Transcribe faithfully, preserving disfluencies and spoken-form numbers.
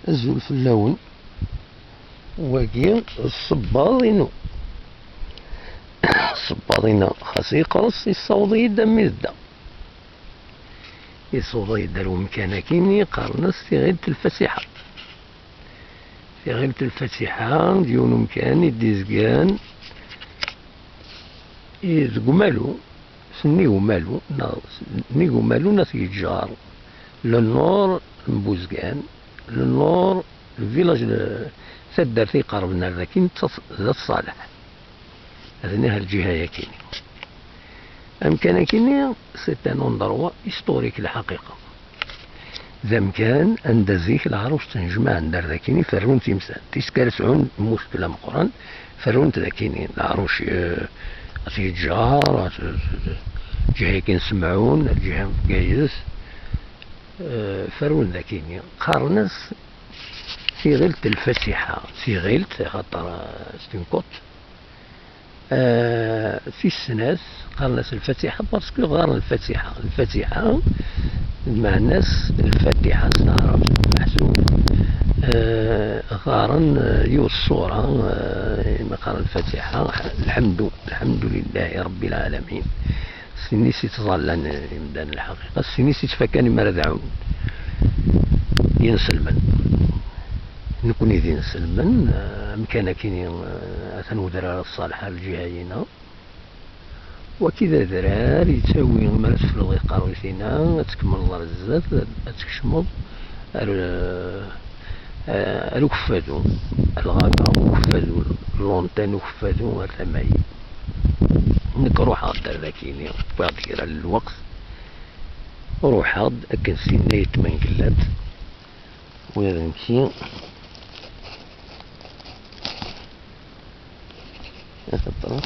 Azul fell-awen. Wagi d ṣṣebbaḍ-inu. Ṣṣebbaḍ-inu xas yeqres, yessaweḍ-iyi-d am idda. Yessaweḍ-iyi-d ar umkan-agi-nni qqaren-as Tiɣilt Lfasiḥa. Tiɣilt Lfasiḥa d yiwen umkan i d-izgan i deg umalu, s nnig umalu, neɣ s nnig umalu n At Yeǧǧar, le nord n Buzgan, le nord, le village, le, taddart i iqerben ar dakin d Tas-, d At Ṣaleḥ. Ad niɣ lǧiha-yakini. Amkan-akini, c'est un endroit historique, lḥaqiqa. D amkan anda zik leɛruc ttnejmaɛen-d ar dakini, ferrun timsal. Tiskar sɛun muskil ameqqran, ferrun-t dakini. Leɛruc, eh, At Yeǧǧar, at, at, at, lǧiha-agi n Semɛun, lǧiha n Bgayet, eh, ferrun dakini. Qqaren-as Tiɣilt Lfasiḥa. Tiɣilt, axaṭer, eh, c'est une côte. Eh, tis snat, qqaren-as Lfatiḥa, parce que ɣaren Lfatiḥa. Lfatiḥa, lmeɛna-s Lfatiḥa s taɛrabt, meḥsub, eh, ɣaren, eh, yiwet ṣṣura, eh, imi qqaren Lfatiḥa, lḥemdu, lḥemdu lillahi Rebbil Ɛalamin. S tin-is i ttẓallan imdanen lḥaqiqa, s tin-is i ttfakkan imi ara dɛun yinselmen. Nekni d inselmen, eh, amkan akini, eh, atan wedrar ṣṣaleḥ ar lǧiha-yina. Waki d adrar yettawi mi ara tefleḍ iqerruy-tina, ad tkemmleḍ ar zdat, ad tkecmeḍ ar, eh, ar ukeffadu, ar lɣaba ukeffadu, l'antenne ukeffadu ar tama-yi. Nekk ruḥeɣ-d ar dakini, wwiɣ-d kra n lweqt, ruḥeɣ-d akken sinna yetmengellat, ula d nekki. Axaṭer